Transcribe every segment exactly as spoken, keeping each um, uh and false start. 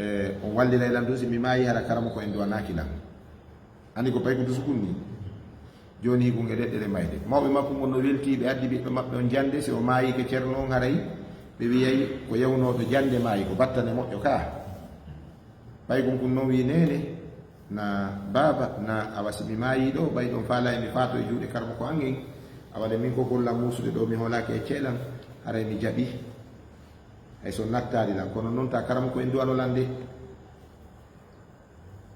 E, on walliray lan ɗum si mi maayi, hara karamoko en duwanaaki lan. Anndi ko paykun du sukunni. Jooni hikun e ɗeɗɗere mayde. Mawɓe makko ngon no weltii, ɓe addi ɓiɓɓe maɓɓe on jannde, si o maayi ke Ceerno on haray, ɓe wi'ay ko yawnooɗo jannde maayi, ko battane moƴƴo kaa. Paykun kun non wi'i, "Neene, na baaba, na awa si mi maayi ɗo, ɓay ɗon faalaa e mi faato e juuɗe karamoko an en, awa de min ko gollam muusude ɗo, mi hoolaaki e ceelan, haray mi jaɓi. Hay so nattaali lan, kono non ta karamoko en duwano lan de."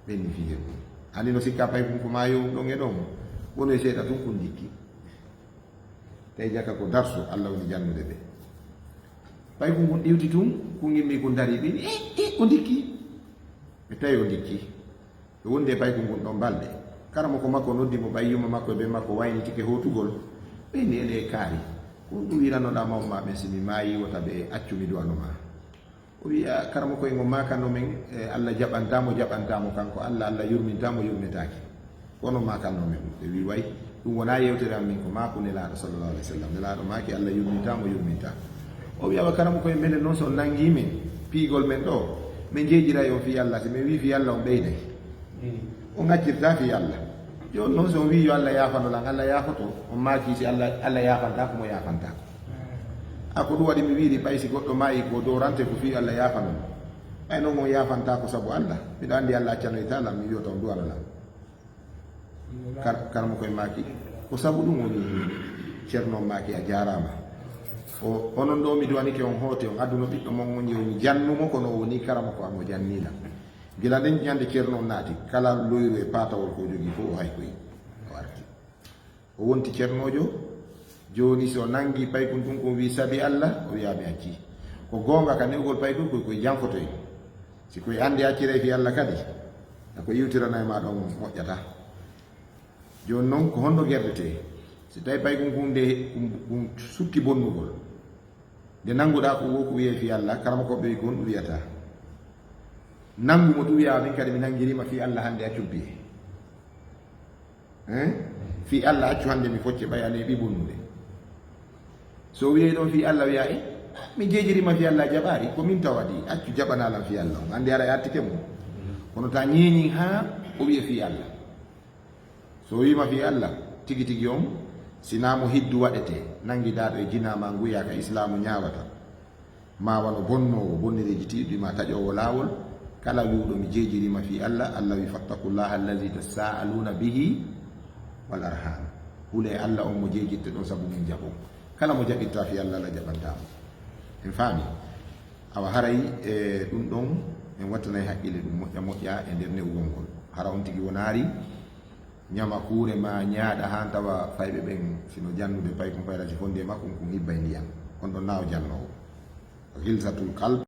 Ɓenni fii heɓu. Anndi no sikka paykun ko maayo ɗon e ɗon. Wono e seeɗa tun kun ndikki. Tawi jaka ko darsu Alla woni jannude ɓe. Paykun kun ɗiwti tun, kun ngimmi kun dari, ɓe, "Eh, eh, o ndikki." Ɓe tawi o ndikki. Ɓe wondi e paykun kun ɗon balɗe. Karamoko makko noddi mo, ɓay yumma makko e ben makko waynitike hootugol. Ɓe ni ene e kaari. Ko ɗum wiranoɗaa mawɓe maa ɓen, si mi maayi, wota ɓe accu mi du'ano ma. O wi'a, "Karamoko en, on maakanno men, e, Alla jaɓanta mo, jaɓanta mo kanko Alla, Alla yurminta mo, yurmetaaki. Kono maakanno men ɗum." Ɓe wi'i, "Way, ɗum wonaa yewtere am min, ko maaku Nelaaɗo sallallahu alaihi wasallam. Nelaaɗo maaki Alla yurminta mo, yurminta." O wi'a, "Wa karamoko en, menen non so on nangi men, piigol men ɗo, men jeejiray on fii Alla, si men wi'i fii Alla on ɓeyday. On accirta fii Alla. Jooni non so on wi'i yo Alla yaafano lan, Alla yaafoto. On maaki si Alla, Alla yaafanta ko mo yaafantaako." A ko ɗum waɗi mi wi'iri, ɓay si goɗɗo maayi ko doorante ko fii Alla yaafano mo. Ɓay non on yaafanta ko sabu Alla, miɗo anndi Alla accanoyta lan, mi wi'oto on du'ano lan. Kar-, karamoko en maaki, ko sabu ɗum woni Ceerno on maaki, "A jaaraama." O, onon ɗo mi du'anike on hoote, on adduno ɓiɗɗo mon on, yo mi jannu mo, kono o woni karamoko am, o janni lan. Gila nden ñande Ceerno on naati, kala loyru e paatawol ko o jogii fof o haykoyi, o arti. O wonti ceernoojo. Jooni, si o nanngi paykun tun, ko o wi'i, "Sabi Alla?" O wi'a, "Mi accii." Ko goonga ka newgol paykun, ko, ko janfotoy. Si ko e annde acciray fii Alla kadi, na ko iwtiranay ma ɗon moƴƴata. Jooni non, ko honno gerdetee? Si tawi paykun kun nde kun, kun sukki bonnugol, nde nannguɗaa ko wo ko wi'ee fii Alla, karamokooɓe ɓe wi'i ko honɗum wi'ataa? Nanngu mo tun wi'a, "Min kadi mi nanngiriima fii Alla hannde, accum piye." Hein? Fii Alla accu hannde mi focce ɓay a neeɓi bonnude. So wi'ey ɗon fii Alla wi'a, "E, mi jeejiriima fii Alla a jaɓaari, ko min tawadi, accu jaɓanaa lan fii Alla." On anndi hara e artike mum. Kono ta ñeeñin haa o wi'e fii Alla. So wi'ima fii Alla, tigi tigi on, sinaa mo hiddu waɗetee, nanngidaaɗo e jinaa ma nguyaa ka Islaamu ñaawata. Ma wano bonnoowo bonnereeji tiiɗuɗi, ma taƴoowo laawol, kala wi'uɗo mi jeejiriima fii Alla, Alla wi'i, "Fattaqullaha allazi tasaaluna bihi wal arham." Hulee Alla on mo jeejirte ɗon sabu min jaɓon. Kala mo jaɓirta fii Alla, Alla jaɓanta mo. En faami? Awa haray, e, ɗum ɗon, en wattanay haqqille ɗum moƴƴa moƴƴa e nder ne'ugol ngol. Hara on tigi wonaari ñama kuure ma ñaaɗa haa tawa fayɓe ɓen, sino jannude paykun payra si fondi e makko, kun hibbay ndiyan. On ɗon na o jannoowo. Ghilzatul qalb.